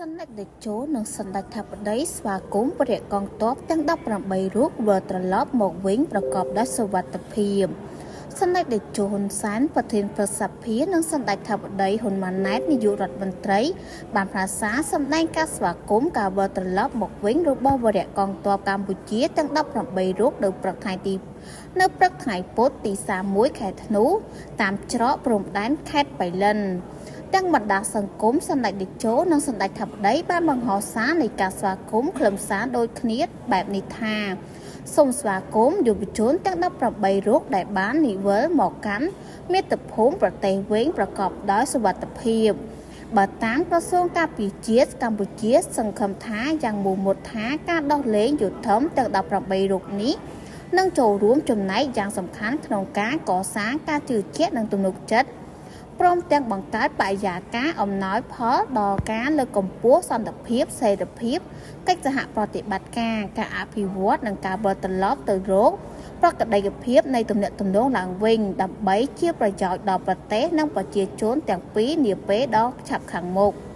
សម្ដេចតេជោនិងសម្ដេចធិបតីស្វាគមន៍វរកងទ័ពទាំង18រូបវិលត្រឡប់មកវិញប្រកបដោយសុវត្ថិភាព។ សម្ដេចតេជោហ៊ុនសែនប្រធានព្រឹទ្ធសភានិងសម្ដេចធិបតីហ៊ុនម៉ាណែតនាយករដ្ឋមន្ត្រីបានផ្ញើសារសម្ដែងការស្វាគមន៍ការវិលត្រឡប់មកវិញរបស់វរកងទ័ពកម្ពុជាទាំង18រូបនៅព្រឹកថ្ងៃទីនៅព្រឹកថ្ងៃពុធទី31ខែធ្នូតាមច្រកព្រំដែនខេត្តបៃលិន។ ទាំងបណ្ដាសង្គមសម្ដេចតេជោនិងសម្ដេចធិបតីបានបង្ហោះសារនៃការស្វាគមន៍ខ្លឹមសារដូចគ្នាបែបនេះថាសូមស្វាគមន៍យុវជនទាំង18រូបដែលបាននិវិលមកកាន់មាតុភូមិប្រទេសវិញប្រកបដោយសុវត្ថិភាព។ បើតាមក្រសួងការពារជាតិកម្ពុជាសង្ឃឹមថាយ៉ាងមោះមុតថាការដោះលែងយុទ្ធធំទាំង18រូបនេះនឹងចូលរួមចំណែកយ៉ាងសំខាន់ក្នុងការកសាងការជឿជាក់និងទំនុកចិត្តព្រមទាំងបង្កើតបរិយាកាសអំណោយផលដល់ការលើកកម្ពស់សន្តិភាពសេរីភាពកិច្ចសហប្រតិបត្តិការការអភិវឌ្ឍនិងការវិលត្រឡប់ទៅរកប្រក្រតីភាពនៃទំនាក់ទំនងឡើងវិញដើម្បីជាប្រយោជន៍ដល់ប្រទេសនិងប្រជាជនទាំងពីរនាពេលដ៏ឆាប់ខាងមុខ។